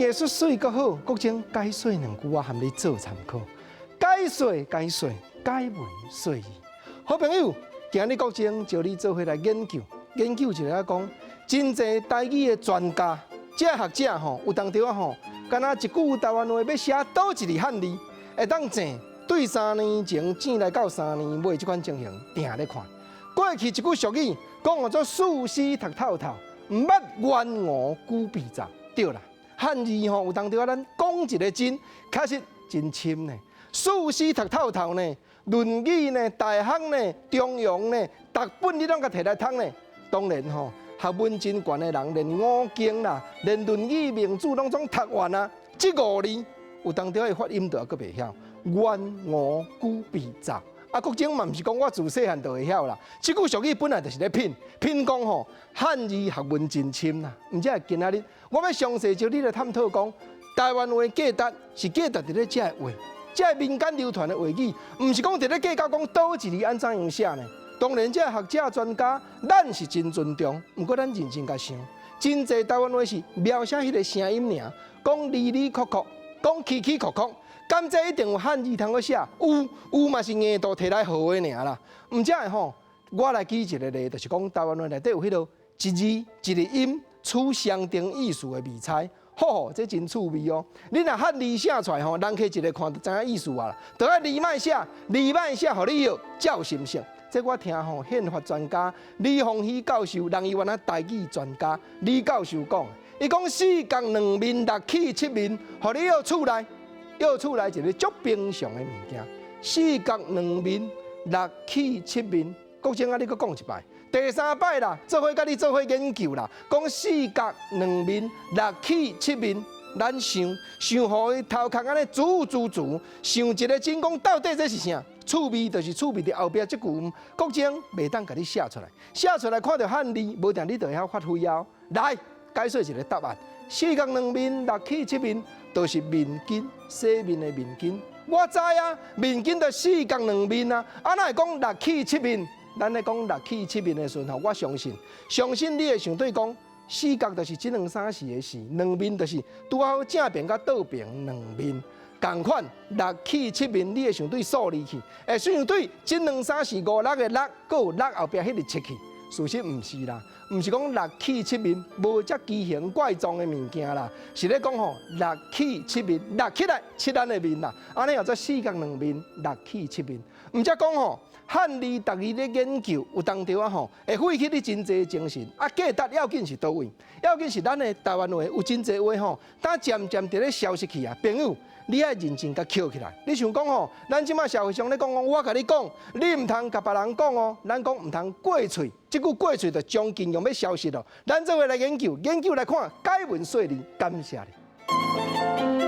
藝術媠閣好，國政解說兩句我含你做參考。解說解說，解文說字。好朋友，今日國政招你做伙來研究，研究一下講，真濟台語的專家，這學者吼，有當時仔吼，敢若一句台灣話欲寫佗一字漢字，會當正對3年前正來到3年尾這款情形，定咧看。過去一句俗語講號做四書讀透透，毋捌元吳古幣雜，對啦。漢字吼有當時仔咱講一個真，確實真深呢。四書讀透透呢，《論語》呢，《大學》呢，《中庸》呢，逐本你攏共提來讀呢。當然吼，學問真懸的人，連五經啦，連《論語》名著攏總讀完啊。這五字有當時仔發音就猶閣袂曉，元吳古幣雜。啊，國政嘛毋是講我自細漢就會曉啦。這句俗語本來就是咧品品講吼，漢字學問真深啦。毋知今仔日我欲詳細招你來探討講，台灣話價值是價值佇咧這个話，這个民間流傳的話語，毋是講佇咧計較講佗一字按怎樣寫呢？當然，這个學者專家，咱是真尊重，毋過咱認真共想，真濟台灣話是描寫彼个聲音爾，講離離闊闊，講起起曲曲。敢這一定有漢字通好寫？有有嘛是硬度提來學的爾啦。毋才會吼，我來舉一個例，就是講台灣話內底有彼個一字一個音取相同意思的未猜，吼吼，這真趣味哦。你若漢字寫出來吼，人客一个看就知影意思啊啦。著愛字莫寫，字莫寫，予你學才有心性。這我聽吼憲法專家李鴻禧教授，人伊原來台語專家李教授講，伊講四角兩面六起七面，予你學厝內。約厝內一个足平常的物件，四角兩面六起七面，國政啊，你閣講一擺，第三擺啦，做伙佮你做伙研究啦，講四角兩面六起七面，咱想想予伊頭殼按呢煮煮煮，想一个真講到底這是啥？趣味就是趣味佇後壁這句，國政袂當共你寫出來，寫出來看著漢字，無定你就會曉發揮哦。來，解說一个答案：四角兩面六起七面。就是面巾，洗面的面巾。我知啊，面巾就四角兩面啊。啊，哪會講六起七面？咱咧講六起七面的時陣吼，我相信，相信你會想對講，四角就是這兩三四的四，兩面就是拄好正邊佮倒邊兩面。仝款六起七面，你會想對數字去，會想對這兩三四五六的六，閣有六後壁彼個七去。事實毋是啦，毋是講六起七面，無遮奇形怪狀的物件啦，是咧講吼六起七面，六起來七咱的面啦，按呢叫做四角兩面，六起七面。毋才講吼漢字逐字咧研究，有當時仔吼會費去你真濟精神。啊，價值要緊是佗位？要緊是咱的台灣話有真濟話吼，當漸漸佇咧消失去啊，朋友。你愛認真共抾起來。你想講吼，咱這馬社會上咧講講，我共你講，你毋通共別人講哦。咱講毋通過喙，這句過喙就將近用欲消失咯。咱做伙來研究，研究來看，解文說字，感謝你。